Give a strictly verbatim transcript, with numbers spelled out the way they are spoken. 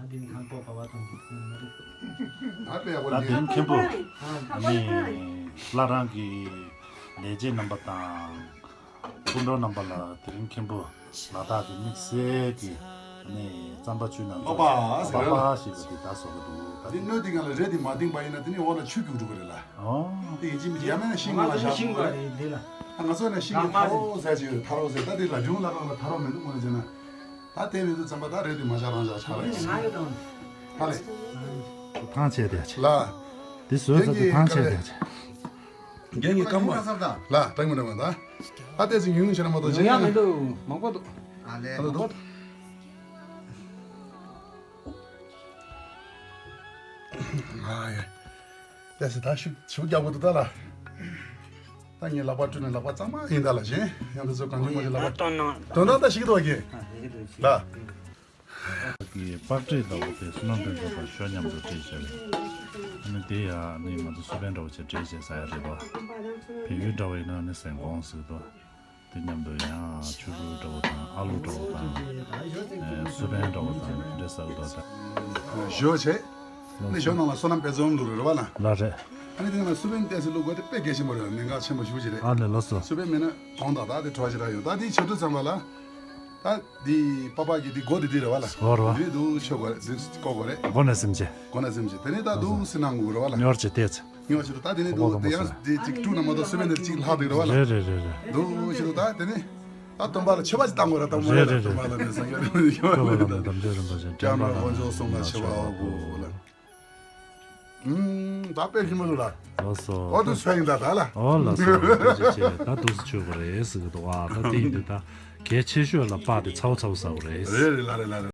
ད་དེ་རིང་མཁན་པོ་ཨ་ནི་བླ་རང་གི་ལས་བྱེད་རྣམ་པ་དང་སྐུ་མགྲོན་རྣམ་པ་ལ་དེ་རིང་མཁན་པོ་ལ་དྭགས་ཀྱི་དམིགས་བསལ་གྱི་ཨ་ནི་རྩམ་པ་བཅུ་ནང་ཨོ་པ་ཟེར་ཨོ་པ་ཞེས་པ་དེ་ད་བཟོ་གི་འདུག་ད་འདི་སྣོད་དེ་སྒང་ལ་རས་དེ་མ་བཏིང་པ་ཡིན་ན་དེ་ནི་འོག་ལ་ཆུ་རྒྱུག་འགྲོ་གི་རེད་ལ། ཨོ། དེ་ཡིན་གཅིག་མིན་གཅིག་ཡ་མེད་ན་ཤིང་ང་ལ་ཚོ་བཞག་ཤིང་དགོས་རེད་འདི་ལ། ང་ཚོ་ནས་ཤིང་གི་ཐ་རོ་ཟེར་གྱི་ཡོད། ཐ་རོ་ཟེར་ད་དེ་ལ་སྒྲུང་ལ་རང་ལ་ཐ་རོ་མི་འདུག་དངོས་གནས་བྱས་ན། ད་དེ་མི་འདུག་རྩམ་པ་ད་རེད་དུས་མ་བཞག་རང་བཞག་ཆགས་རེད། ང་ཡོད་དང་། ཧ་ལས། ཐང་ཆད་དེ་ཆེ། ལ། དེ་བཟོས་ཚར་དུས་ཐང་ཆད་དེ་ཆེ། རྒན་གྱི་སྐམ་པ། ལ་ད་ངོ་ནས་མ་ད། ད་དེ་ཚོ་ཉུང་ཉུང་བྱས་ན་མ་གཏོགས་ཉུང་ཡ་མི་འདུག་མང་པོ་འདུག་ཨ་ལས། ཨ་ལས་འདུག་ཨ་ཡ། ལས་སེ་ད་ཤུགས་ཤུགས་རྒྱག་པོ་འདུག་ད་ལ། ད་ངའི་ལག་པ་བཀྲུས་ནས་ལག་པ་གཙང་མ་ཡིན་ད་ལ་བཞིན་ཡང་དུ་ཚོ་གང་བྱུང་མ་བྱུང་ལག་པ་དོན་དག་ད་ཤིག་ཏུ་བ་གི་ད་གི་པགས་ཀྲིས་ལྟ་བུ་དེ་བསོད་ནམས་ཕུན་ཚོགས་དང་ཞོ་མཉམ་དུ་སྤྲད་བྱས་རེད། ཨ་ནི་དེ་ཡང་ཨ་ནི་ང་ཚོ་སུ་བན་འདྲ་བོ་བྱས་སྤྲད་བྱས་ཟ་ཡ་རེད་པ། བལ་ཡུལ་འདྲ་བ་ཡིན་ན་ཨ་ནི་སེང་གོང་ཟེར་དོ། དེ་མཉམ་དུ་ཡང་ཆུ་བུར་འདྲ་བོ་དང་ཨ་ལུ་འདྲ་བོ་དང་སུ་བན་འདྲ་བོ་དང་འདྲེ་ཟ་དོ་དང་། ཞོ་བྱས། ནི་ཞོ་ནང་ལ་བསོད་ནམས་དཔལ་འཛོམས་བླུགས་རེད་བ་ལ། ལ་རེད། ཨ་ནི་དེ་ནང་ལ་སུ་བན་ཏོག་ཙམ་བླུགས་དགོས་དེ་དཔེ་གལ་ཆེན་པོ་རེད། གནད་འགག་ཆེན་པོ་ཞེ་པོ་ཅིག་རེད། ཨ་ལས་ལགས་སོ། སུ་བན་མེད་ན་གོང་དག་ད་དེ་བྲོ་ཞིག་རག་ཡོད། ད་དེ་ཆེ་དུས་ཙམ་པ་ལ། ད་དེ་པ་པ་གི་དེ་སྒོ་དེ་དེ་རེད་བ་ལ། ཨོ་རེད་བ། དེ་དུ་ཆོ་དགོས་རེད། དེ་བཀོག་དགོས་རེད། སྒོ་ནས་སེམས་ཅན། སྒོ་ནས་སེམས་ཅན། དེ་ནས་ད་དུ་སི་ནང་དགོས་རེད་བ་ལ། ཉོར་བྱེད་དེ་ཚེ། ཉོ་ཆེ་དུ་ད་དེ་ནས་དུ་དེ་ཡང་དེ་གཅིག་བཀྲུས་ན་མ་གཏོགས་སུ་བན་དེ་གཅིག་ལྷག་དེ་རེད་བ་ལ། རེད་རེད་རེད་རེད། དུ་ཆེ་དུ་ད་དེ་ནས། ད་སྟོན་པ་ལ་མཆོད་པ་ཅིག་བཏང་དགོས་ར། སྟོན་པ་ལ་རེད་རེད་སྟོན་པ་ལ་ནས་སངས་རྒྱས་ལ་ནས་ཡོད་རེད། ད་དམ་ཆོས་རིན་པོ་ཆེ་སྐྱབས་མགོན་དཀོན་མཆོག་གསུམ་ལ་མཆོད་པ་འབུལ་ལ། ཨུམ། ད་དཔེ་ཞིམ་པོ་འདུག་ལ། ལགས་སོ། ཨོ་དུ་སུ་ཡིན་ད་ད་ལ། ཨོ་ལགས་སོ། ཐུགས་རྗེ་ཆེ། ད་དུས་སུ་ཆོས་པ་རེད་ཟེར་གི་འདུག་ཨ་ད་དེ་ཡིན་དུས་ད་གལ་ཆེ་ཤོས་ལ་པགས་དེ་ཚ་བོ་ཚ་བོ་ཟ་བ་རེད། རེད་རེད་ལ་རེད་ལ་རེད།